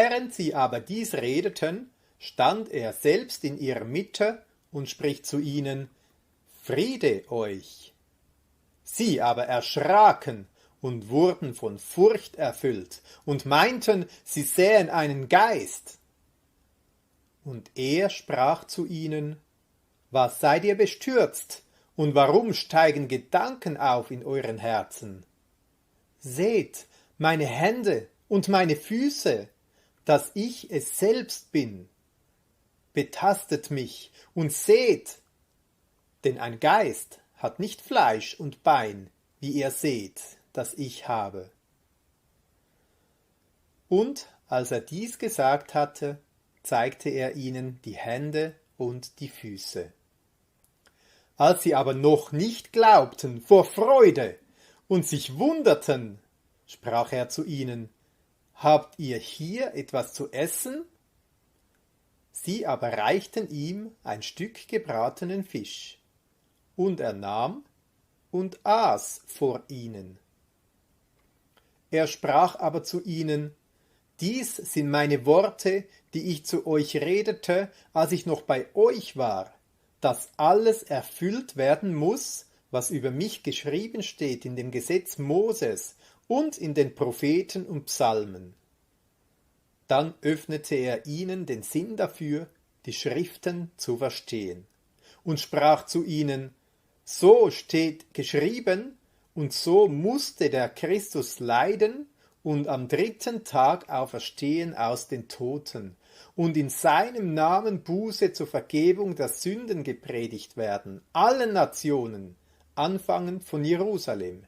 Während sie aber dies redeten, stand er selbst in ihrer Mitte und spricht zu ihnen: Friede euch! Sie aber erschraken und wurden von Furcht erfüllt und meinten, sie sähen einen Geist. Und er sprach zu ihnen: Was seid ihr bestürzt, und warum steigen Gedanken auf in euren Herzen? Seht meine Hände und meine Füße, dass ich es selbst bin. Betastet mich und seht, denn ein Geist hat nicht Fleisch und Bein, wie ihr seht, das ich habe. Und als er dies gesagt hatte, zeigte er ihnen die Hände und die Füße. Als sie aber noch nicht glaubten vor Freude und sich wunderten, sprach er zu ihnen: Habt ihr hier etwas zu essen? Sie aber reichten ihm ein Stück gebratenen Fisch, und er nahm und aß vor ihnen. Er sprach aber zu ihnen: Dies sind meine Worte, die ich zu euch redete, als ich noch bei euch war, dass alles erfüllt werden muss, was über mich geschrieben steht in dem Gesetz Moses und in den Propheten und Psalmen. Dann öffnete er ihnen den Sinn dafür, die Schriften zu verstehen, und sprach zu ihnen: So steht geschrieben, und so musste der Christus leiden und am 3. Tag auferstehen aus den Toten und in seinem Namen Buße zur Vergebung der Sünden gepredigt werden, allen Nationen, anfangend von Jerusalem.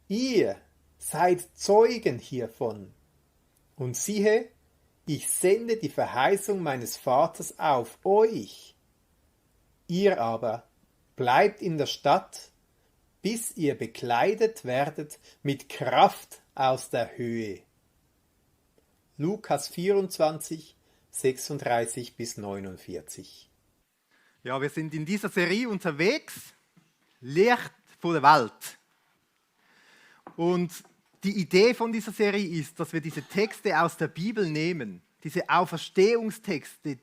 Ihr seid Zeugen hiervon. Und siehe, ich sende die Verheißung meines Vaters auf euch. Ihr aber bleibt in der Stadt, bis ihr bekleidet werdet mit Kraft aus der Höhe. Lukas 24, 36 bis 49. Ja, wir sind in dieser Serie unterwegs, Licht von der Welt. Und die Idee von dieser Serie ist, dass wir diese Texte aus der Bibel nehmen, diese Auferstehungstexte,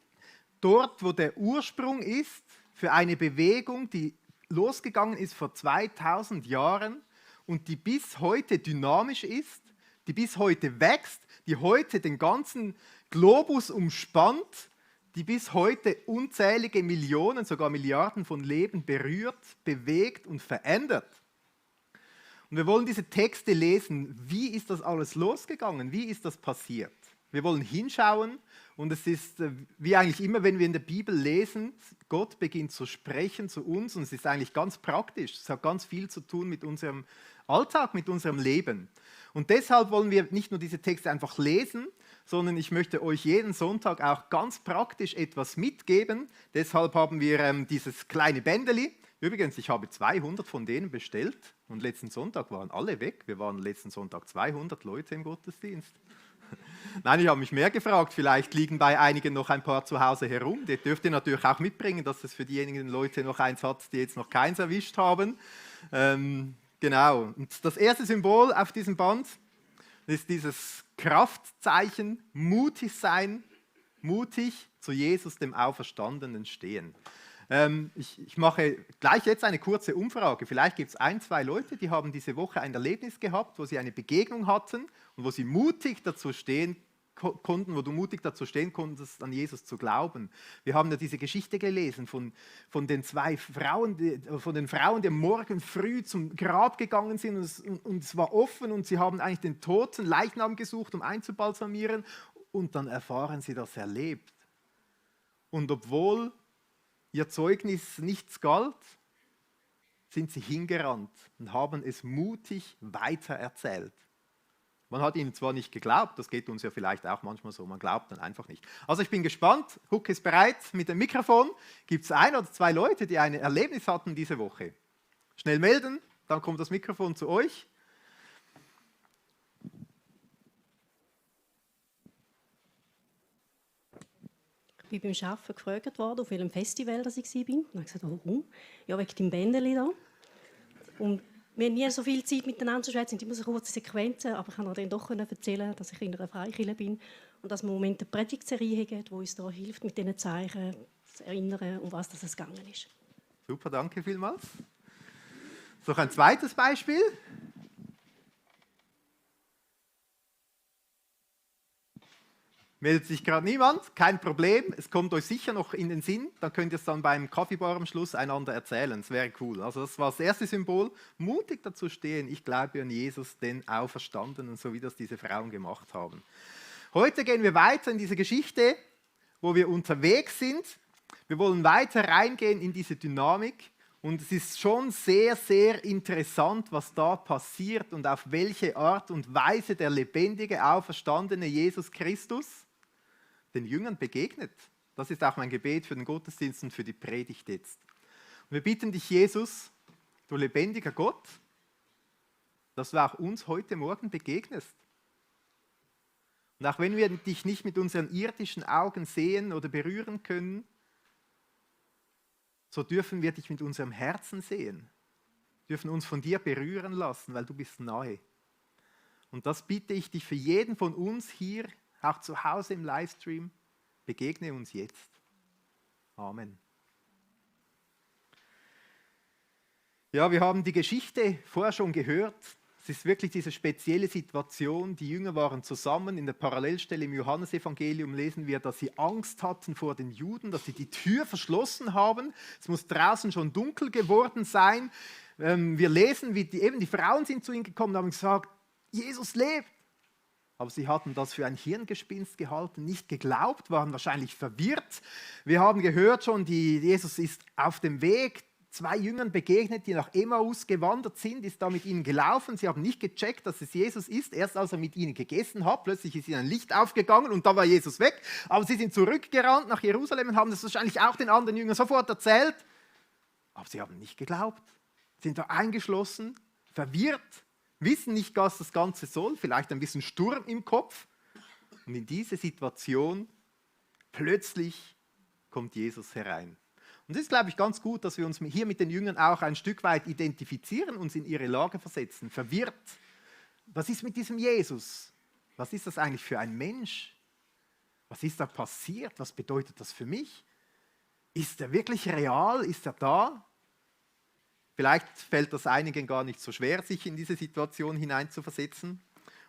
dort, wo der Ursprung ist für eine Bewegung, die losgegangen ist vor 2000 Jahren und die bis heute dynamisch ist, die bis heute wächst, die heute den ganzen Globus umspannt, die bis heute unzählige Millionen, sogar Milliarden von Leben berührt, bewegt und verändert. Und wir wollen diese Texte lesen. Wie ist das alles losgegangen? Wie ist das passiert? Wir wollen hinschauen und es ist, wie eigentlich immer, wenn wir in der Bibel lesen, Gott beginnt zu sprechen zu uns und es ist eigentlich ganz praktisch. Es hat ganz viel zu tun mit unserem Alltag, mit unserem Leben. Und deshalb wollen wir nicht nur diese Texte einfach lesen, sondern ich möchte euch jeden Sonntag auch ganz praktisch etwas mitgeben. Deshalb haben wir dieses kleine Bändeli. Übrigens, ich habe 200 von denen bestellt und letzten Sonntag waren alle weg. Wir waren letzten Sonntag 200 Leute im Gottesdienst. Nein, ich habe mich mehr gefragt, vielleicht liegen bei einigen noch ein paar zu Hause herum. Die dürft ihr natürlich auch mitbringen, dass es für diejenigen Leute noch eins hat, die jetzt noch keins erwischt haben. Genau, und das erste Symbol auf diesem Band ist dieses Kraftzeichen, mutig sein, mutig zu Jesus, dem Auferstandenen, stehen. Ich mache gleich jetzt eine kurze Umfrage. Vielleicht gibt es 1, 2 Leute, die haben diese Woche ein Erlebnis gehabt, wo sie eine Begegnung hatten und wo sie mutig dazu stehen konnten, wo du mutig dazu stehen konntest, an Jesus zu glauben. Wir haben ja diese Geschichte gelesen von den 2 Frauen, von den Frauen, die morgen früh zum Grab gegangen sind und es war offen und sie haben eigentlich den toten Leichnam gesucht, um einzubalsamieren und dann erfahren sie, dass er lebt. Und obwohl ihr Zeugnis nichts galt, sind sie hingerannt und haben es mutig weitererzählt. Man hat ihnen zwar nicht geglaubt, das geht uns ja vielleicht auch manchmal so, man glaubt dann einfach nicht. Also ich bin gespannt, Huck ist bereit mit dem Mikrofon. Gibt es 1 oder 2 Leute, die ein Erlebnis hatten diese Woche? Schnell melden, dann kommt das Mikrofon zu euch. Ich bin beim Arbeiten gefragt worden, auf welchem Festival ich war. Und ich habe gesagt, warum? Ja, wegen dem Bändeli da. Und Wir haben nie so viel Zeit miteinander zu schwätzen, sind immer so kurze Sequenzen, aber ich konnte dann doch erzählen, dass ich in einer Freikirche bin und dass wir im Moment eine Predigtserie haben, die uns da hilft, mit diesen Zeichen zu erinnern, um was es gegangen ist. Super, danke vielmals. Noch ein zweites Beispiel. Meldet sich gerade niemand? Kein Problem, es kommt euch sicher noch in den Sinn, dann könnt ihr es dann beim Kaffeebar am Schluss einander erzählen, das wäre cool. Also das war das erste Symbol, mutig dazu stehen, ich glaube an Jesus, den Auferstandenen, so wie das diese Frauen gemacht haben. Heute gehen wir weiter in diese Geschichte, wo wir unterwegs sind. Wir wollen weiter reingehen in diese Dynamik und es ist schon sehr, sehr interessant, was da passiert und auf welche Art und Weise der lebendige, auferstandene Jesus Christus den Jüngern begegnet. Das ist auch mein Gebet für den Gottesdienst und für die Predigt jetzt. Und wir bitten dich, Jesus, du lebendiger Gott, dass du auch uns heute Morgen begegnest. Und auch wenn wir dich nicht mit unseren irdischen Augen sehen oder berühren können, so dürfen wir dich mit unserem Herzen sehen, dürfen uns von dir berühren lassen, weil du bist nahe. Und das bitte ich dich für jeden von uns hier, auch zu Hause im Livestream, begegne uns jetzt. Amen. Ja, wir haben die Geschichte vorher schon gehört. Es ist wirklich diese spezielle Situation. Die Jünger waren zusammen. In der Parallelstelle im Johannesevangelium lesen wir, dass sie Angst hatten vor den Juden, dass sie die Tür verschlossen haben. Es muss draußen schon dunkel geworden sein. Wir lesen, wie die Frauen sind zu ihnen gekommen und haben gesagt, Jesus lebt. Aber sie hatten das für ein Hirngespinst gehalten, nicht geglaubt, waren wahrscheinlich verwirrt. Wir haben gehört schon, Jesus ist auf dem Weg 2 Jüngern begegnet, die nach Emmaus gewandert sind, ist da mit ihnen gelaufen. Sie haben nicht gecheckt, dass es Jesus ist. Erst als er mit ihnen gegessen hat, plötzlich ist ihnen ein Licht aufgegangen und da war Jesus weg. Aber sie sind zurückgerannt nach Jerusalem und haben das wahrscheinlich auch den anderen Jüngern sofort erzählt. Aber sie haben nicht geglaubt, sind da eingeschlossen, verwirrt, wissen nicht, was das Ganze soll, vielleicht ein bisschen Sturm im Kopf. Und in diese Situation plötzlich kommt Jesus herein. Und es ist, glaube ich, ganz gut, dass wir uns hier mit den Jüngern auch ein Stück weit identifizieren, uns in ihre Lage versetzen, verwirrt. Was ist mit diesem Jesus? Was ist das eigentlich für ein Mensch? Was ist da passiert? Was bedeutet das für mich? Ist er wirklich real? Ist er da? Vielleicht fällt das einigen gar nicht so schwer, sich in diese Situation hineinzuversetzen.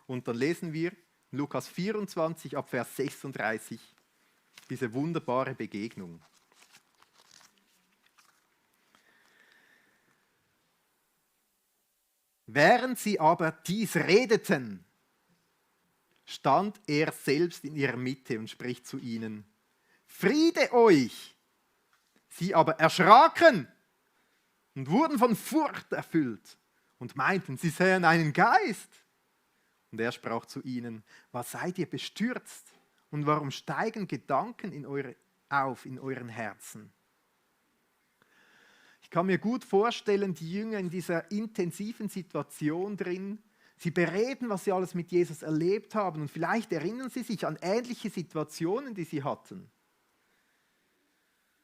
Und dann lesen wir Lukas 24 ab Vers 36, diese wunderbare Begegnung. Während sie aber dies redeten, stand er selbst in ihrer Mitte und spricht zu ihnen, Friede euch! Sie aber erschraken und wurden von Furcht erfüllt und meinten, sie sähen einen Geist. Und er sprach zu ihnen, was seid ihr bestürzt und warum steigen Gedanken auf in euren Herzen? Ich kann mir gut vorstellen, die Jünger in dieser intensiven Situation drin, sie bereden, was sie alles mit Jesus erlebt haben und vielleicht erinnern sie sich an ähnliche Situationen, die sie hatten.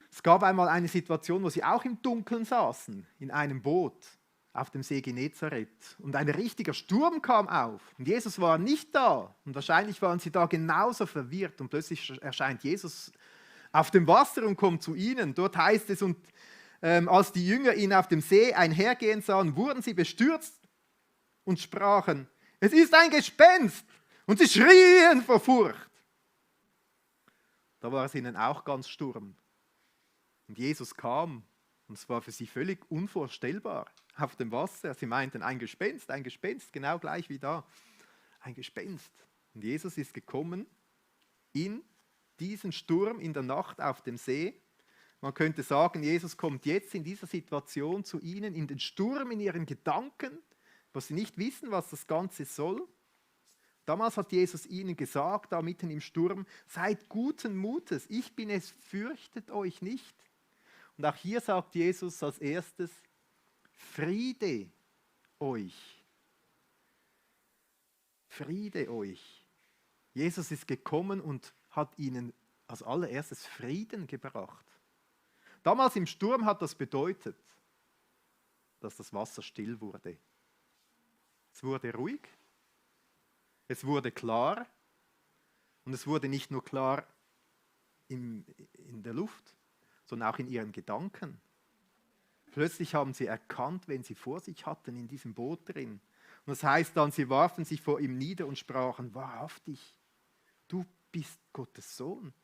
Es gab einmal eine Situation, wo sie auch im Dunkeln saßen, in einem Boot auf dem See Genezareth. Und ein richtiger Sturm kam auf. Und Jesus war nicht da. Und wahrscheinlich waren sie da genauso verwirrt. Und plötzlich erscheint Jesus auf dem Wasser und kommt zu ihnen. Dort heißt es, und als die Jünger ihn auf dem See einhergehen sahen, wurden sie bestürzt und sprachen, es ist ein Gespenst. Und sie schrien vor Furcht. Da war es ihnen auch ganz Sturm. Und Jesus kam, und es war für sie völlig unvorstellbar, auf dem Wasser. Sie meinten, ein Gespenst, genau gleich wie da. Ein Gespenst. Und Jesus ist gekommen in diesen Sturm in der Nacht auf dem See. Man könnte sagen, Jesus kommt jetzt in dieser Situation zu ihnen, in den Sturm, in ihren Gedanken, wo sie nicht wissen, was das Ganze soll. Damals hat Jesus ihnen gesagt, da mitten im Sturm, seid guten Mutes, ich bin es, fürchtet euch nicht. Und auch hier sagt Jesus als erstes, Friede euch. Friede euch. Jesus ist gekommen und hat ihnen als allererstes Frieden gebracht. Damals im Sturm hat das bedeutet, dass das Wasser still wurde. Es wurde ruhig, es wurde klar und es wurde nicht nur klar in der Luft, sondern auch in ihren Gedanken. Plötzlich haben sie erkannt, wen sie vor sich hatten in diesem Boot drin. Und das heißt dann, sie warfen sich vor ihm nieder und sprachen, wahrhaftig, du bist Gottes Sohn.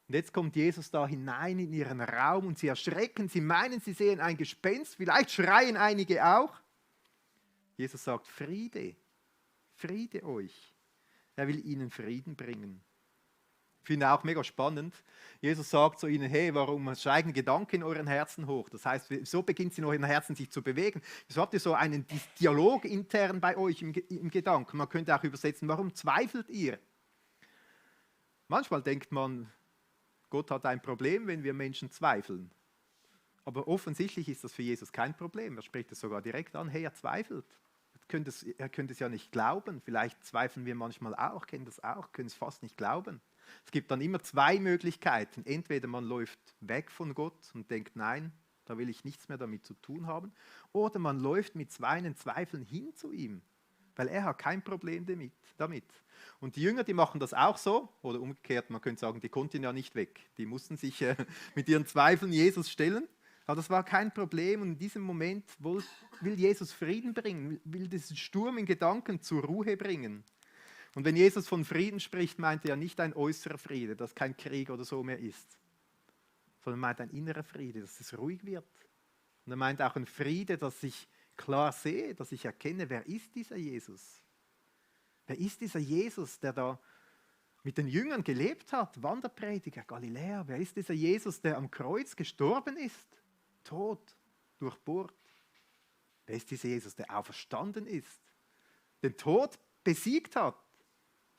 Und jetzt kommt Jesus da hinein in ihren Raum und sie erschrecken, sie meinen, sie sehen ein Gespenst, vielleicht schreien einige auch. Jesus sagt, Friede, Friede euch. Er will ihnen Frieden bringen. Ich finde auch mega spannend. Jesus sagt zu ihnen, hey, warum steigen Gedanken in euren Herzen hoch? Das heißt, so beginnt es in euren Herzen sich zu bewegen. Wieso habt ihr so einen Dialog intern bei euch im Gedanken? Man könnte auch übersetzen, warum zweifelt ihr? Manchmal denkt man, Gott hat ein Problem, wenn wir Menschen zweifeln. Aber offensichtlich ist das für Jesus kein Problem. Er spricht es sogar direkt an, hey, er zweifelt. Er könnte es ja nicht glauben. Vielleicht zweifeln wir manchmal auch, kennen das auch, können es fast nicht glauben. Es gibt dann immer zwei Möglichkeiten. Entweder man läuft weg von Gott und denkt, nein, da will ich nichts mehr damit zu tun haben. Oder man läuft mit seinen Zweifeln hin zu ihm, weil er hat kein Problem damit. Und die Jünger, die machen das auch so, oder umgekehrt, man könnte sagen, die konnten ja nicht weg. Die mussten sich mit ihren Zweifeln Jesus stellen. Aber das war kein Problem und in diesem Moment will Jesus Frieden bringen, will diesen Sturm in Gedanken zur Ruhe bringen. Und wenn Jesus von Frieden spricht, meint er nicht ein äußerer Friede, dass kein Krieg oder so mehr ist, sondern meint ein innerer Friede, dass es ruhig wird. Und er meint auch ein Friede, dass ich klar sehe, dass ich erkenne, wer ist dieser Jesus? Wer ist dieser Jesus, der da mit den Jüngern gelebt hat, Wanderprediger, Galiläer? Wer ist dieser Jesus, der am Kreuz gestorben ist? Tod, durchbohrt. Wer ist dieser Jesus, der auferstanden ist, den Tod besiegt hat,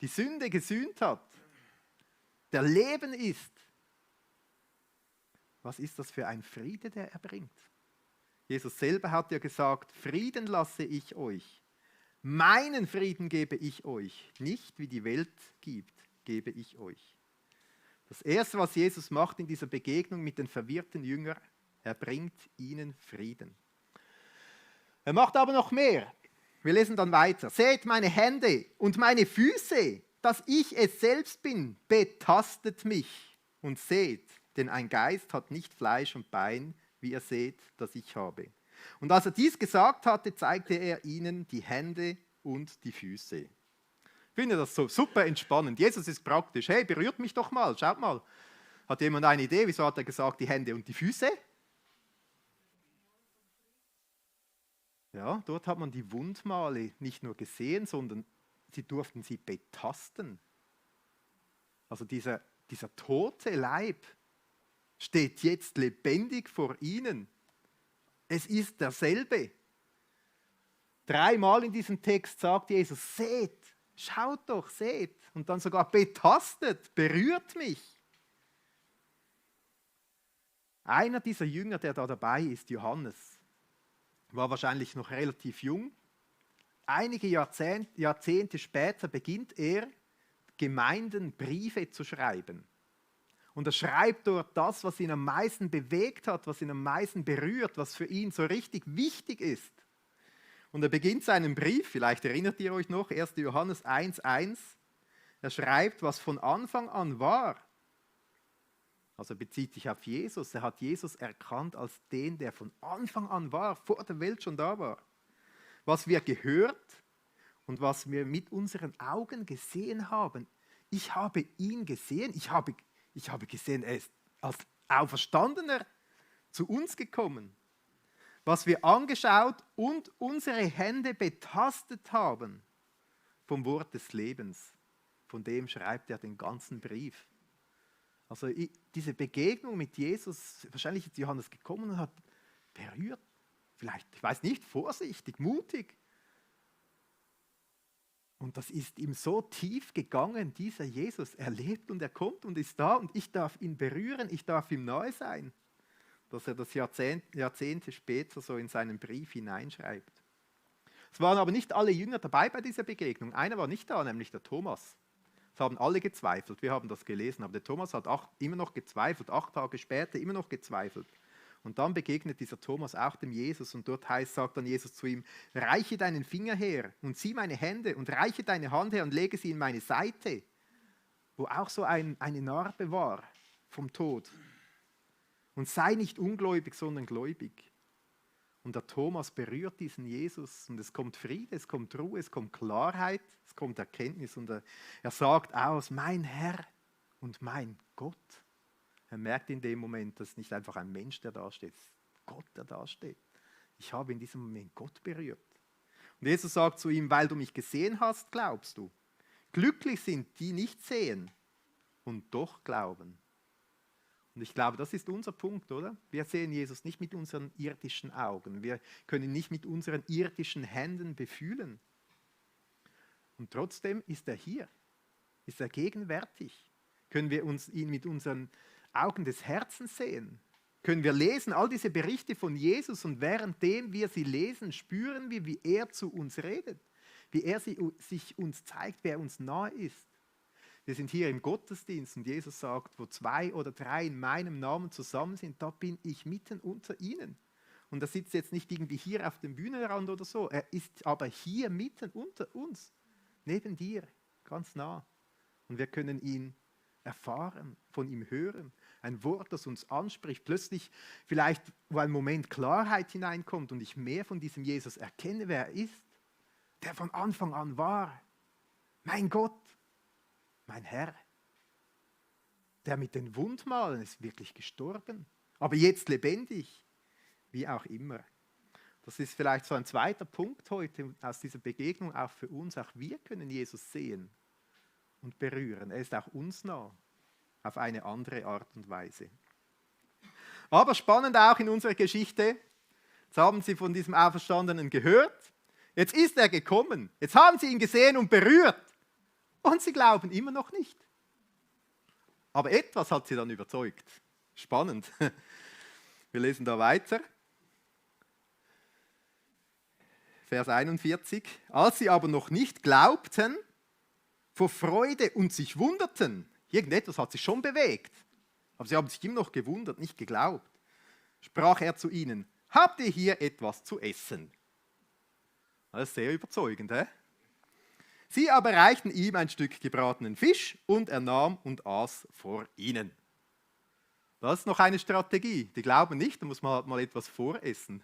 die Sünde gesühnt hat, der Leben ist? Was ist das für ein Friede, der er bringt? Jesus selber hat ja gesagt, Frieden lasse ich euch, meinen Frieden gebe ich euch, nicht wie die Welt gibt, gebe ich euch. Das Erste, was Jesus macht in dieser Begegnung mit den verwirrten Jüngern, er bringt ihnen Frieden. Er macht aber noch mehr. Wir lesen dann weiter. Seht meine Hände und meine Füße, dass ich es selbst bin, betastet mich und seht, denn ein Geist hat nicht Fleisch und Bein, wie ihr seht, das ich habe. Und als er dies gesagt hatte, zeigte er ihnen die Hände und die Füße. Ich finde das so super entspannend. Jesus ist praktisch. Hey, berührt mich doch mal, schaut mal. Hat jemand eine Idee? Wieso hat er gesagt, die Hände und die Füße? Ja, dort hat man die Wundmale nicht nur gesehen, sondern sie durften sie betasten. Also dieser tote Leib steht jetzt lebendig vor ihnen. Es ist derselbe. 3-mal in diesem Text sagt Jesus, seht, schaut doch, seht. Und dann sogar betastet, berührt mich. Einer dieser Jünger, der da dabei ist, Johannes, war wahrscheinlich noch relativ jung. Einige Jahrzehnte später beginnt er, Gemeinden Briefe zu schreiben. Und er schreibt dort das, was ihn am meisten bewegt hat, was ihn am meisten berührt, was für ihn so richtig wichtig ist. Und er beginnt seinen Brief, vielleicht erinnert ihr euch noch, 1. Johannes 1,1. Er schreibt, was von Anfang an war. Also er bezieht sich auf Jesus. Er hat Jesus erkannt als den, der von Anfang an war, vor der Welt schon da war. Was wir gehört und was wir mit unseren Augen gesehen haben. Ich habe ihn gesehen. Ich habe gesehen, er ist als Auferstandener zu uns gekommen. Was wir angeschaut und unsere Hände betastet haben vom Wort des Lebens. Von dem schreibt er den ganzen Brief. Also diese Begegnung mit Jesus, wahrscheinlich ist Johannes gekommen und hat berührt, vielleicht, ich weiß nicht, vorsichtig, mutig. Und das ist ihm so tief gegangen, dieser Jesus. Er lebt und er kommt und ist da und ich darf ihn berühren, ich darf ihm nahe sein. Dass er das Jahrzehnte später so in seinen Brief hineinschreibt. Es waren aber nicht alle Jünger dabei bei dieser Begegnung. Einer war nicht da, nämlich der Thomas. Es haben alle gezweifelt, wir haben das gelesen, aber der Thomas hat immer noch gezweifelt, 8 Tage später immer noch gezweifelt. Und dann begegnet dieser Thomas auch dem Jesus und dort sagt dann Jesus zu ihm, reiche deinen Finger her und sieh meine Hände und reiche deine Hand her und lege sie in meine Seite, wo auch so eine Narbe war vom Tod. Und sei nicht ungläubig, sondern gläubig. Und der Thomas berührt diesen Jesus und es kommt Friede, es kommt Ruhe, es kommt Klarheit, es kommt Erkenntnis und er sagt aus, mein Herr und mein Gott. Er merkt in dem Moment, dass nicht einfach ein Mensch, der da steht, es ist Gott, der da steht. Ich habe in diesem Moment Gott berührt. Und Jesus sagt zu ihm, weil du mich gesehen hast, glaubst du. Glücklich sind die nicht sehen und doch glauben. Und ich glaube, das ist unser Punkt, oder? Wir sehen Jesus nicht mit unseren irdischen Augen. Wir können nicht mit unseren irdischen Händen befühlen. Und trotzdem ist er hier, ist er gegenwärtig. Können wir ihn mit unseren Augen des Herzens sehen? Können wir lesen, all diese Berichte von Jesus und währenddem wir sie lesen, spüren wir, wie er zu uns redet, wie er sich uns zeigt, wer uns nahe ist. Wir sind hier im Gottesdienst und Jesus sagt, wo 2 oder 3 in meinem Namen zusammen sind, da bin ich mitten unter ihnen. Und er sitzt jetzt nicht irgendwie hier auf dem Bühnenrand oder so, er ist aber hier mitten unter uns, neben dir, ganz nah. Und wir können ihn erfahren, von ihm hören. Ein Wort, das uns anspricht. Plötzlich vielleicht, wo ein Moment Klarheit hineinkommt und ich mehr von diesem Jesus erkenne, wer er ist, der von Anfang an war. Mein Gott, mein Herr. Der mit den Wundmalen ist wirklich gestorben, aber jetzt lebendig, wie auch immer. Das ist vielleicht so ein zweiter Punkt heute aus dieser Begegnung, auch für uns. Auch wir können Jesus sehen und berühren. Er ist auch uns nah, auf eine andere Art und Weise. Aber spannend auch in unserer Geschichte, jetzt haben sie von diesem Auferstandenen gehört, jetzt ist er gekommen, jetzt haben sie ihn gesehen und berührt und sie glauben immer noch nicht. Aber etwas hat sie dann überzeugt. Spannend. Wir lesen da weiter. Vers 41. Als sie aber noch nicht glaubten, vor Freude und sich wunderten, irgendetwas hat sich schon bewegt, aber sie haben sich immer noch gewundert, nicht geglaubt, sprach er zu ihnen, habt ihr hier etwas zu essen? Das ist sehr überzeugend, hä? Sie aber reichten ihm ein Stück gebratenen Fisch und er nahm und aß vor ihnen. Das ist noch eine Strategie. Die glauben nicht, da muss man halt mal etwas voressen.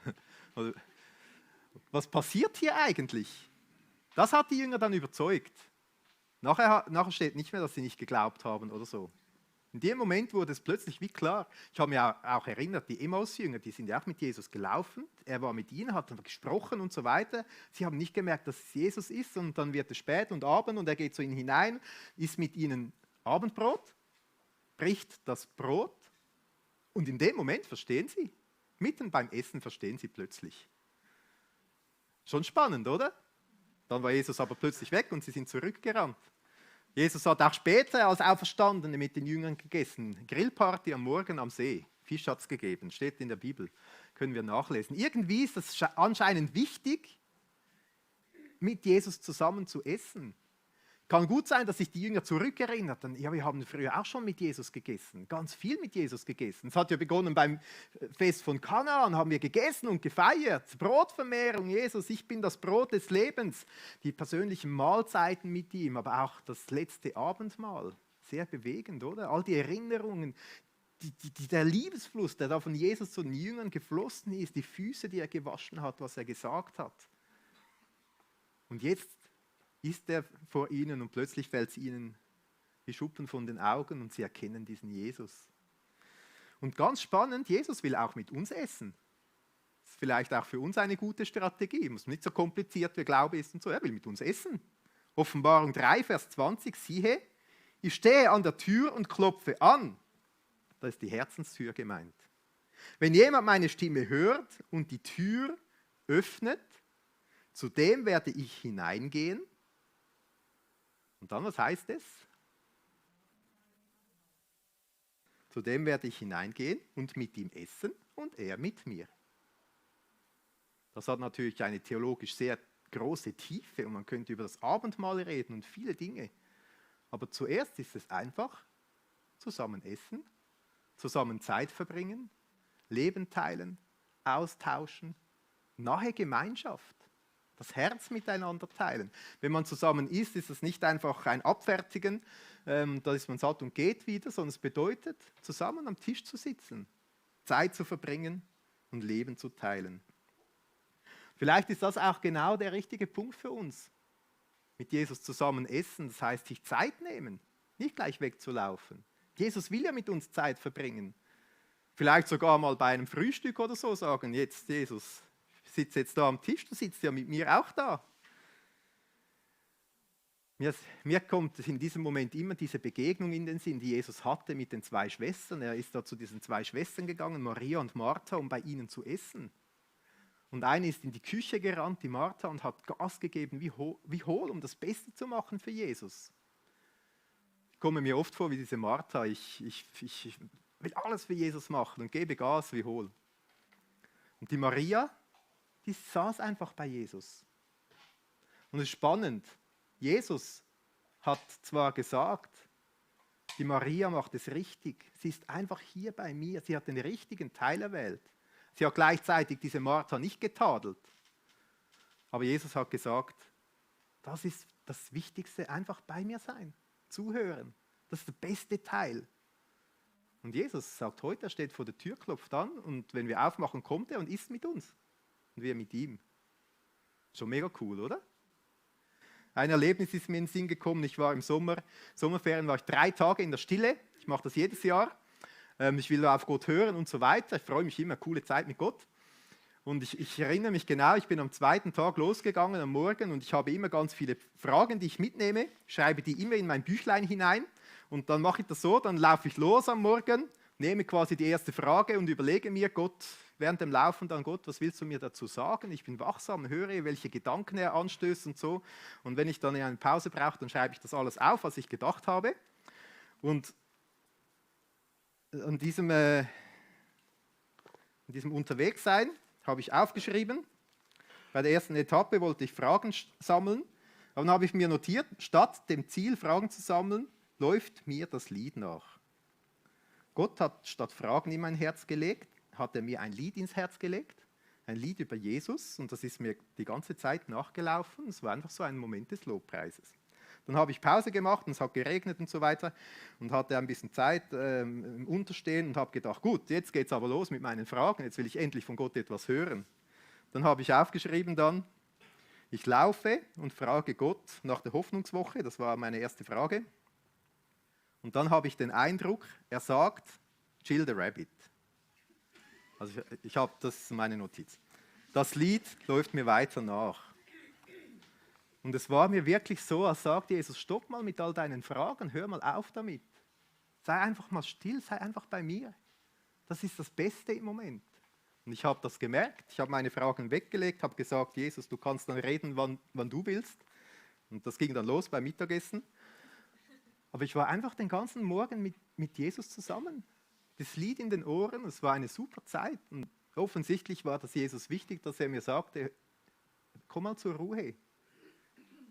Was passiert hier eigentlich? Das hat die Jünger dann überzeugt. Nachher steht nicht mehr, dass sie nicht geglaubt haben oder so. In dem Moment wurde es plötzlich wie klar. Ich habe mich auch erinnert, die Emmaus-Jünger, die sind ja auch mit Jesus gelaufen. Er war mit ihnen, hat gesprochen und so weiter. Sie haben nicht gemerkt, dass es Jesus ist und dann wird es spät und Abend und er geht zu ihnen hinein, isst mit ihnen Abendbrot, bricht das Brot und in dem Moment verstehen sie. Mitten beim Essen verstehen sie plötzlich. Schon spannend, oder? Dann war Jesus aber plötzlich weg und sie sind zurückgerannt. Jesus hat auch später als Auferstandene mit den Jüngern gegessen. Grillparty am Morgen am See. Fisch hat es gegeben, steht in der Bibel. Können wir nachlesen. Irgendwie ist es anscheinend wichtig, mit Jesus zusammen zu essen. Kann gut sein, dass sich die Jünger zurückerinnerten. Ja, wir haben früher auch schon mit Jesus gegessen. Ganz viel mit Jesus gegessen. Es hat ja begonnen beim Fest von Kanaan, haben wir gegessen und gefeiert. Brotvermehrung, Jesus, ich bin das Brot des Lebens. Die persönlichen Mahlzeiten mit ihm, aber auch das letzte Abendmahl. Sehr bewegend, oder? All die Erinnerungen, der Liebesfluss, der da von Jesus zu den Jüngern geflossen ist, die Füße, die er gewaschen hat, was er gesagt hat. Und jetzt ist er vor ihnen und plötzlich fällt es ihnen wie Schuppen von den Augen und sie erkennen diesen Jesus. Und ganz spannend, Jesus will auch mit uns essen. Das ist vielleicht auch für uns eine gute Strategie. Muss nicht so kompliziert, wie Glaube ist und so. Er will mit uns essen. Offenbarung 3, Vers 20, siehe, ich stehe an der Tür und klopfe an. Da ist die Herzenstür gemeint. Wenn jemand meine Stimme hört und die Tür öffnet, zu dem werde ich hineingehen. Und dann, was heißt es? Zu dem werde ich hineingehen und mit ihm essen und er mit mir. Das hat natürlich eine theologisch sehr große Tiefe und man könnte über das Abendmahl reden und viele Dinge. Aber zuerst ist es einfach zusammen essen, zusammen Zeit verbringen, Leben teilen, austauschen, nahe Gemeinschaft, das Herz miteinander teilen. Wenn man zusammen isst, ist es nicht einfach ein Abfertigen, da ist man satt und geht wieder, sondern es bedeutet, zusammen am Tisch zu sitzen, Zeit zu verbringen und Leben zu teilen. Vielleicht ist das auch genau der richtige Punkt für uns. Mit Jesus zusammen essen, das heißt sich Zeit nehmen, nicht gleich wegzulaufen. Jesus will ja mit uns Zeit verbringen. Vielleicht sogar mal bei einem Frühstück oder so sagen, jetzt Jesus, ich sitze jetzt da am Tisch, du sitzt ja mit mir auch da. Mir kommt in diesem Moment immer diese Begegnung in den Sinn, die Jesus hatte mit den 2 Schwestern. Er ist da zu diesen 2 Schwestern gegangen, Maria und Martha, um bei ihnen zu essen. Und eine ist in die Küche gerannt, die Martha, und hat Gas gegeben wie hohl, um das Beste zu machen für Jesus. Ich komme mir oft vor wie diese Martha, ich will alles für Jesus machen und gebe Gas wie hohl. Und die Maria, die saß einfach bei Jesus. Und es ist spannend, Jesus hat zwar gesagt, die Maria macht es richtig, sie ist einfach hier bei mir, sie hat den richtigen Teil erwählt. Sie hat gleichzeitig diese Martha nicht getadelt. Aber Jesus hat gesagt, das ist das Wichtigste, einfach bei mir sein, zuhören. Das ist der beste Teil. Und Jesus sagt heute, er steht vor der Tür, klopft an und wenn wir aufmachen, kommt er und isst mit uns. Und wir mit ihm. Schon mega cool, oder? Ein Erlebnis ist mir in den Sinn gekommen, ich war im Sommerferien war ich 3 Tage in der Stille. Ich mache das jedes Jahr. Ich will auf Gott hören und so weiter. Ich freue mich immer, coole Zeit mit Gott. Und ich erinnere mich genau, ich bin am 2. Tag losgegangen am Morgen und ich habe immer ganz viele Fragen, die ich mitnehme, schreibe die immer in mein Büchlein hinein und dann mache ich das so, dann laufe ich los am Morgen, nehme quasi die erste Frage und überlege mir, Gott, während dem Laufen dann, Gott, was willst du mir dazu sagen? Ich bin wachsam, höre, welche Gedanken er anstößt und so. Und wenn ich dann eine Pause brauche, dann schreibe ich das alles auf, was ich gedacht habe. Und an diesem Unterwegssein habe ich aufgeschrieben. Bei der ersten Etappe wollte ich Fragen sammeln. Aber dann habe ich mir notiert, statt dem Ziel, Fragen zu sammeln, läuft mir das Lied nach. Gott hat statt Fragen in mein Herz gelegt, hat er mir ein Lied ins Herz gelegt. Ein Lied über Jesus. Und das ist mir die ganze Zeit nachgelaufen. Es war einfach so ein Moment des Lobpreises. Dann habe ich Pause gemacht und es hat geregnet und so weiter und hatte ein bisschen Zeit im Unterstehen und habe gedacht, gut, jetzt geht es aber los mit meinen Fragen, jetzt will ich endlich von Gott etwas hören. Dann habe ich aufgeschrieben dann, ich laufe und frage Gott nach der Hoffnungswoche, das war meine erste Frage. Und dann habe ich den Eindruck, er sagt, chill the rabbit. Also ich habe, das ist meine Notiz. Das Lied läuft mir weiter nach. Und es war mir wirklich so, als sagte Jesus, stopp mal mit all deinen Fragen, hör mal auf damit. Sei einfach mal still, sei einfach bei mir. Das ist das Beste im Moment. Und ich habe das gemerkt, ich habe meine Fragen weggelegt, habe gesagt, Jesus, du kannst dann reden, wann du willst. Und das ging dann los beim Mittagessen. Aber ich war einfach den ganzen Morgen mit Jesus zusammen. Das Lied in den Ohren, es war eine super Zeit. Und offensichtlich war das Jesus wichtig, dass er mir sagte, komm mal zur Ruhe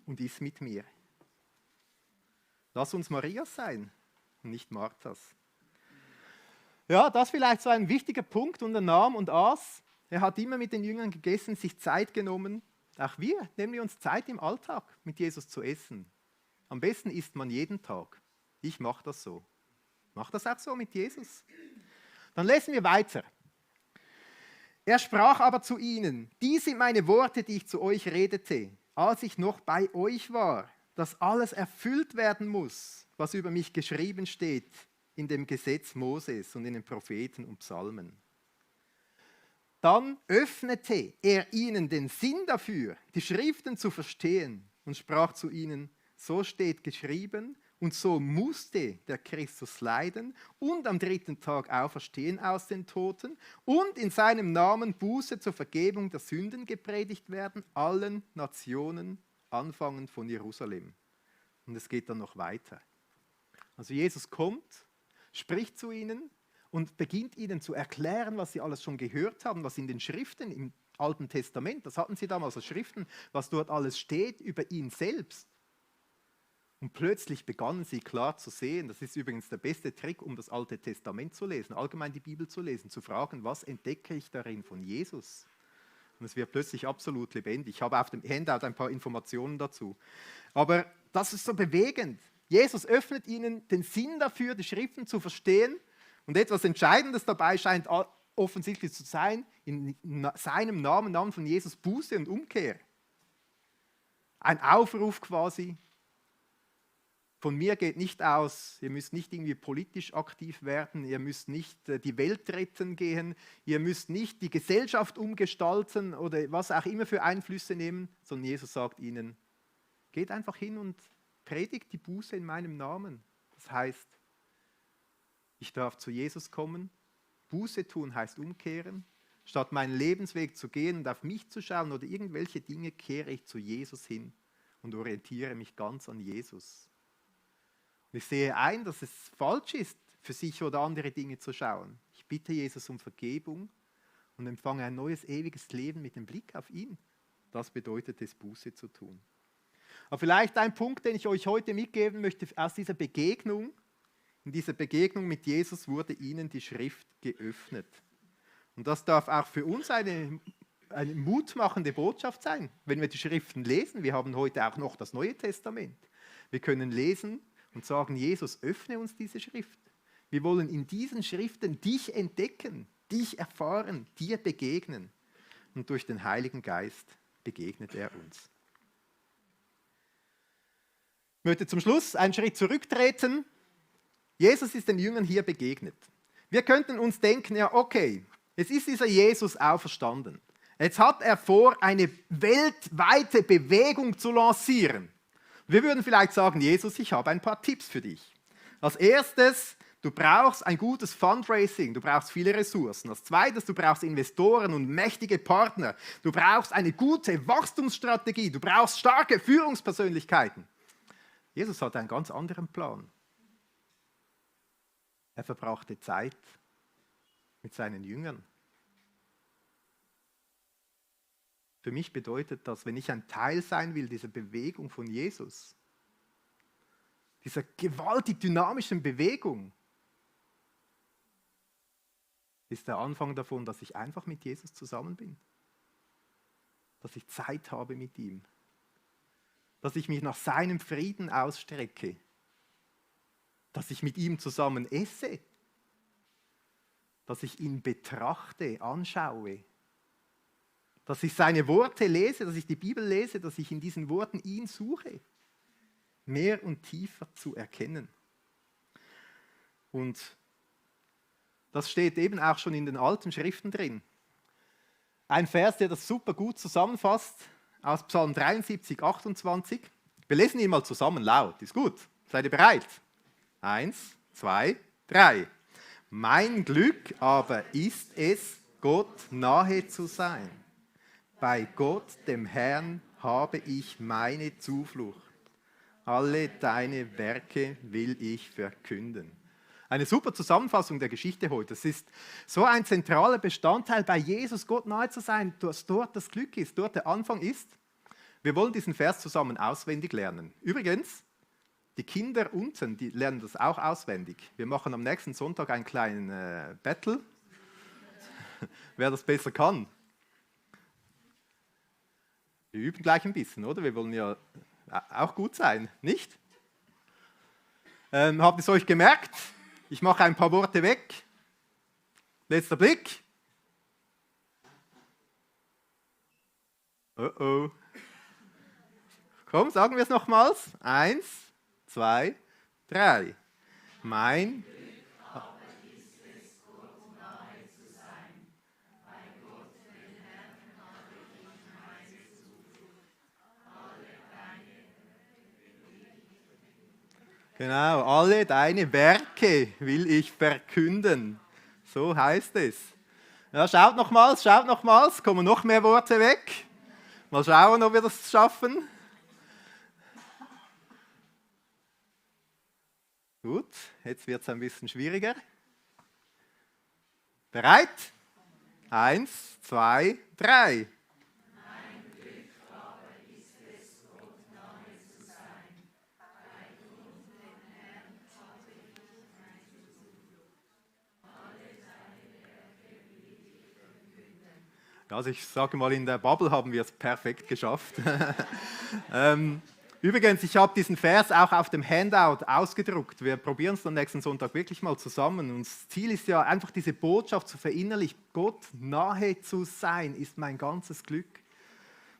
und iss mit mir. Lass uns Marias sein und nicht Marthas. Ja, das vielleicht so ein wichtiger Punkt. Und er nahm und aß. Er hat immer mit den Jüngern gegessen, sich Zeit genommen. Auch wir nehmen wir uns Zeit im Alltag, mit Jesus zu essen. Am besten isst man jeden Tag. Ich mache das so. Mach das auch so mit Jesus. Dann lesen wir weiter. Er sprach aber zu ihnen, dies sind meine Worte, die ich zu euch redete, als ich noch bei euch war, dass alles erfüllt werden muss, was über mich geschrieben steht in dem Gesetz Moses und in den Propheten und Psalmen. Dann öffnete er ihnen den Sinn dafür, die Schriften zu verstehen und sprach zu ihnen, so steht geschrieben und so musste der Christus leiden und am 3. Tag auferstehen aus den Toten und in seinem Namen Buße zur Vergebung der Sünden gepredigt werden, allen Nationen, anfangend von Jerusalem. Und es geht dann noch weiter. Also Jesus kommt, spricht zu ihnen und beginnt ihnen zu erklären, was sie alles schon gehört haben, was in den Schriften im Alten Testament, das hatten sie damals als Schriften, was dort alles steht über ihn selbst. Und plötzlich begannen sie klar zu sehen, das ist übrigens der beste Trick, um das Alte Testament zu lesen, allgemein die Bibel zu lesen, zu fragen, was entdecke ich darin von Jesus? Und es wird plötzlich absolut lebendig. Ich habe auf dem Handout ein paar Informationen dazu. Aber das ist so bewegend. Jesus öffnet ihnen den Sinn dafür, die Schriften zu verstehen. Und etwas Entscheidendes dabei scheint offensichtlich zu sein, in seinem Namen von Jesus Buße und Umkehr. Ein Aufruf quasi. Von mir geht nicht aus, ihr müsst nicht irgendwie politisch aktiv werden, ihr müsst nicht die Welt retten gehen, ihr müsst nicht die Gesellschaft umgestalten oder was auch immer für Einflüsse nehmen, sondern Jesus sagt ihnen, geht einfach hin und predigt die Buße in meinem Namen. Das heißt, ich darf zu Jesus kommen, Buße tun heißt umkehren, statt meinen Lebensweg zu gehen und auf mich zu schauen oder irgendwelche Dinge, kehre ich zu Jesus hin und orientiere mich ganz an Jesus. Ich sehe ein, dass es falsch ist, für sich oder andere Dinge zu schauen. Ich bitte Jesus um Vergebung und empfange ein neues, ewiges Leben mit dem Blick auf ihn. Das bedeutet es, Buße zu tun. Aber vielleicht ein Punkt, den ich euch heute mitgeben möchte aus dieser Begegnung. In dieser Begegnung mit Jesus wurde ihnen die Schrift geöffnet. Und das darf auch für uns eine mutmachende Botschaft sein, wenn wir die Schriften lesen. Wir haben heute auch noch das Neue Testament. Wir können lesen und sagen, Jesus, öffne uns diese Schrift. Wir wollen in diesen Schriften dich entdecken, dich erfahren, dir begegnen. Und durch den Heiligen Geist begegnet er uns. Ich möchte zum Schluss einen Schritt zurücktreten. Jesus ist den Jüngern hier begegnet. Wir könnten uns denken, ja okay, jetzt ist dieser Jesus auferstanden. Jetzt hat er vor, eine weltweite Bewegung zu lancieren. Wir würden vielleicht sagen, Jesus, ich habe ein paar Tipps für dich. Als erstes, du brauchst ein gutes Fundraising, du brauchst viele Ressourcen. Als zweites, du brauchst Investoren und mächtige Partner. Du brauchst eine gute Wachstumsstrategie, du brauchst starke Führungspersönlichkeiten. Jesus hatte einen ganz anderen Plan. Er verbrachte Zeit mit seinen Jüngern. Für mich bedeutet das, wenn ich ein Teil sein will dieser Bewegung von Jesus, dieser gewaltig dynamischen Bewegung, ist der Anfang davon, dass ich einfach mit Jesus zusammen bin. Dass ich Zeit habe mit ihm. Dass ich mich nach seinem Frieden ausstrecke. Dass ich mit ihm zusammen esse. Dass ich ihn betrachte, anschaue. Dass ich seine Worte lese, dass ich die Bibel lese, dass ich in diesen Worten ihn suche. Mehr und tiefer zu erkennen. Und das steht eben auch schon in den alten Schriften drin. Ein Vers, der das super gut zusammenfasst, aus Psalm 73, 28. Wir lesen ihn mal zusammen laut, ist gut. Seid ihr bereit? 1, 2, 3. Mein Glück aber ist es, Gott nahe zu sein. Bei Gott, dem Herrn, habe ich meine Zuflucht. Alle deine Werke will ich verkünden. Eine super Zusammenfassung der Geschichte heute. Das ist so ein zentraler Bestandteil bei Jesus, Gott nahe zu sein, dass dort das Glück ist, dort der Anfang ist. Wir wollen diesen Vers zusammen auswendig lernen. Übrigens, die Kinder unten, die lernen das auch auswendig. Wir machen am nächsten Sonntag einen kleinen Battle, wer das besser kann. Wir üben gleich ein bisschen, oder? Wir wollen ja auch gut sein, nicht? Habt ihr es euch gemerkt? Ich mache ein paar Worte weg. Letzter Blick. Oh oh. Komm, sagen wir es nochmals. 1, 2, 3. Mein Genau, alle deine Werke will ich verkünden. So heißt es. Ja, schaut nochmals, kommen noch mehr Worte weg. Mal schauen, ob wir das schaffen. Gut, jetzt wird es ein bisschen schwieriger. Bereit? 1, 2, 3. Also ich sage mal, in der Bubble haben wir es perfekt geschafft. Übrigens, ich habe diesen Vers auch auf dem Handout ausgedruckt. Wir probieren es dann nächsten Sonntag wirklich mal zusammen. Und das Ziel ist ja einfach diese Botschaft zu verinnerlichen. Gott nahe zu sein ist mein ganzes Glück.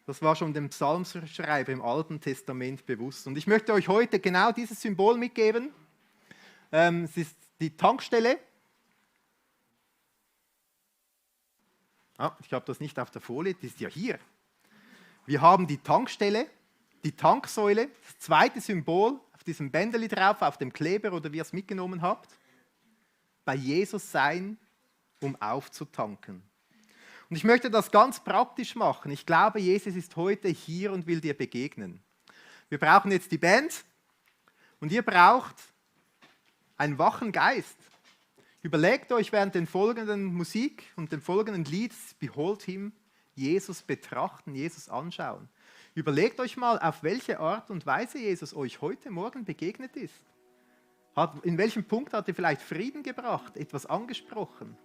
Das war schon dem Psalmschreiber im Alten Testament bewusst. Und ich möchte euch heute genau dieses Symbol mitgeben. Es ist die Tankstelle. Ich habe das nicht auf der Folie, die ist ja hier. Wir haben die Tankstelle. Die Tanksäule, das zweite Symbol auf diesem Bändeli drauf, auf dem Kleber oder wie ihr es mitgenommen habt. Bei Jesus sein, um aufzutanken. Und ich möchte das ganz praktisch machen. Ich glaube, Jesus ist heute hier und will dir begegnen. Wir brauchen jetzt die Band und ihr braucht einen wachen Geist. Überlegt euch während den folgenden Musik und dem folgenden Lied, Behold Him, Jesus betrachten, Jesus anschauen. Überlegt euch mal, auf welche Art und Weise Jesus euch heute Morgen begegnet ist. In welchem Punkt hat er vielleicht Frieden gebracht, etwas angesprochen,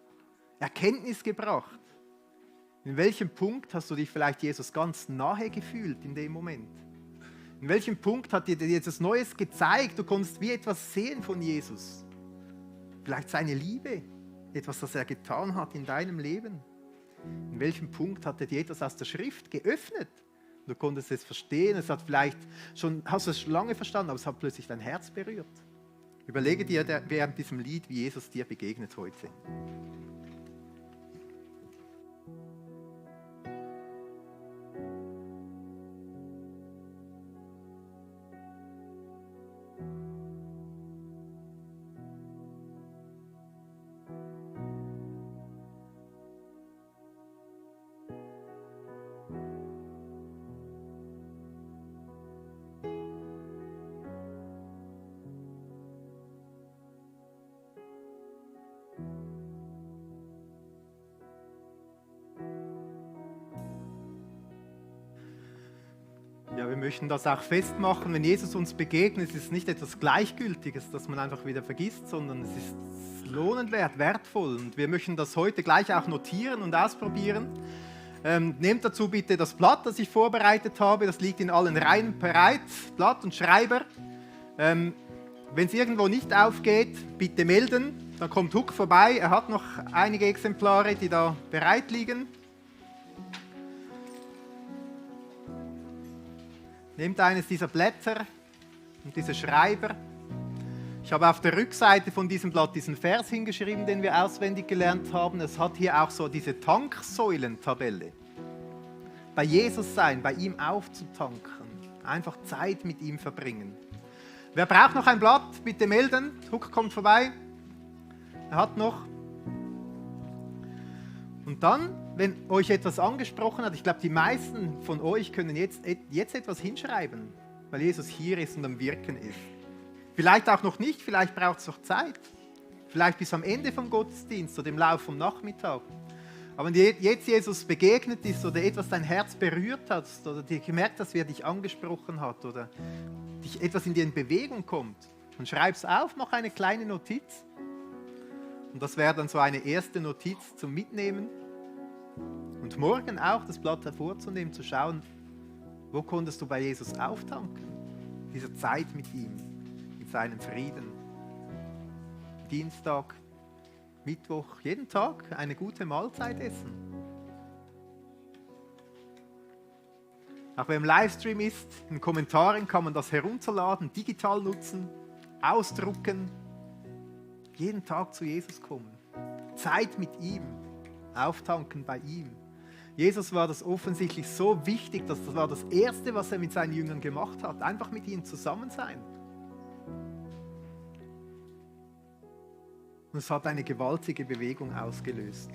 Erkenntnis gebracht? In welchem Punkt hast du dich vielleicht Jesus ganz nahe gefühlt in dem Moment? In welchem Punkt hat dir Jesus Neues gezeigt? Du konntest wie etwas sehen von Jesus. Vielleicht seine Liebe, etwas, das er getan hat in deinem Leben. In welchem Punkt hat er dir etwas aus der Schrift geöffnet? Du konntest es verstehen, hast du es schon lange verstanden, aber es hat plötzlich dein Herz berührt. Überlege dir während diesem Lied, wie Jesus dir begegnet heute. Ja, wir möchten das auch festmachen, wenn Jesus uns begegnet, ist es nicht etwas Gleichgültiges, das man einfach wieder vergisst, sondern es ist lohnenswert, wertvoll. Und wir möchten das heute gleich auch notieren und ausprobieren. Nehmt dazu bitte das Blatt, das ich vorbereitet habe, das liegt in allen Reihen bereit, Blatt und Schreiber. Wenn es irgendwo nicht aufgeht, bitte melden, dann kommt Huck vorbei, er hat noch einige Exemplare, die da bereit liegen. Nehmt eines dieser Blätter und diese Schreiber. Ich habe auf der Rückseite von diesem Blatt diesen Vers hingeschrieben, den wir auswendig gelernt haben. Es hat hier auch so diese Tanksäulentabelle. Bei Jesus sein, bei ihm aufzutanken, einfach Zeit mit ihm verbringen. Wer braucht noch ein Blatt? Bitte melden. Huck kommt vorbei. Er hat noch. Und dann, wenn euch etwas angesprochen hat, ich glaube, die meisten von euch können jetzt etwas hinschreiben, weil Jesus hier ist und am Wirken ist. Vielleicht auch noch nicht, vielleicht braucht es noch Zeit. Vielleicht bis am Ende vom Gottesdienst oder im Laufe vom Nachmittag. Aber wenn dir jetzt Jesus begegnet ist oder etwas dein Herz berührt hat oder dir gemerkt hast, wie er dich angesprochen hat oder etwas in dir in Bewegung kommt, dann schreib es auf, mach eine kleine Notiz. Und das wäre dann so eine erste Notiz zum Mitnehmen. Und morgen auch das Blatt hervorzunehmen, zu schauen, wo konntest du bei Jesus auftanken? Diese Zeit mit ihm, mit seinem Frieden. Dienstag, Mittwoch, jeden Tag eine gute Mahlzeit essen. Auch wer im Livestream ist, in den Kommentaren kann man das herunterladen, digital nutzen, ausdrucken. Jeden Tag zu Jesus kommen. Zeit mit ihm. Auftanken bei ihm. Jesus war das offensichtlich so wichtig, dass das war das Erste, was er mit seinen Jüngern gemacht hat. Einfach mit ihnen zusammen sein. Und es hat eine gewaltige Bewegung ausgelöst.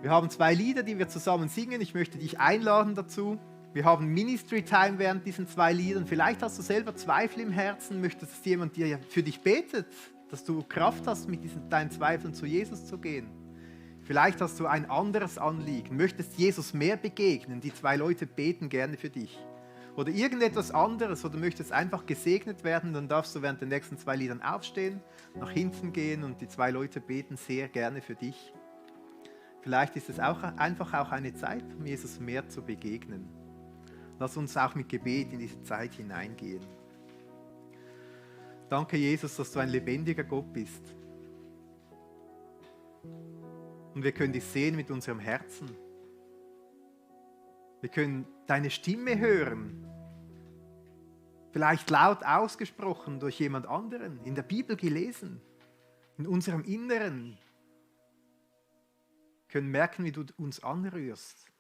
Wir haben 2 Lieder, die wir zusammen singen. Ich möchte dich einladen dazu. Wir haben Ministry Time während diesen 2 Liedern. Vielleicht hast du selber Zweifel im Herzen, möchtest, dass jemand dir für dich betet, dass du Kraft hast, mit deinen Zweifeln zu Jesus zu gehen. Vielleicht hast du ein anderes Anliegen, möchtest Jesus mehr begegnen. Die 2 Leute beten gerne für dich. Oder irgendetwas anderes oder möchtest einfach gesegnet werden, dann darfst du während den nächsten 2 Liedern aufstehen, nach hinten gehen und die 2 Leute beten sehr gerne für dich. Vielleicht ist es auch einfach auch eine Zeit, um Jesus mehr zu begegnen. Lass uns auch mit Gebet in diese Zeit hineingehen. Danke, Jesus, dass du ein lebendiger Gott bist. Und wir können dich sehen mit unserem Herzen. Wir können deine Stimme hören. Vielleicht laut ausgesprochen durch jemand anderen, in der Bibel gelesen, in unserem Inneren. Wir können merken, wie du uns anrührst.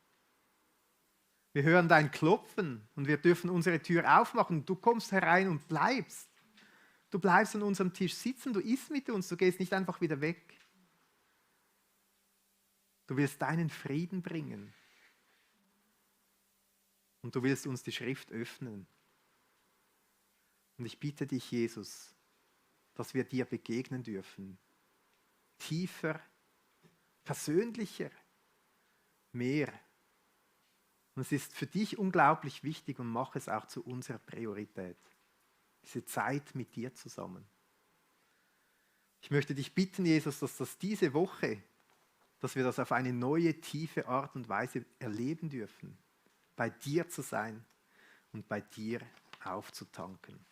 Wir hören dein Klopfen und wir dürfen unsere Tür aufmachen. Du kommst herein und bleibst. Du bleibst an unserem Tisch sitzen, du isst mit uns, du gehst nicht einfach wieder weg. Du willst deinen Frieden bringen. Und du willst uns die Schrift öffnen. Und ich bitte dich, Jesus, dass wir dir begegnen dürfen. Tiefer, persönlicher, mehr. Und es ist für dich unglaublich wichtig und mach es auch zu unserer Priorität. Diese Zeit mit dir zusammen. Ich möchte dich bitten, Jesus, dass das diese Woche, dass wir das auf eine neue, tiefe Art und Weise erleben dürfen. Bei dir zu sein und bei dir aufzutanken.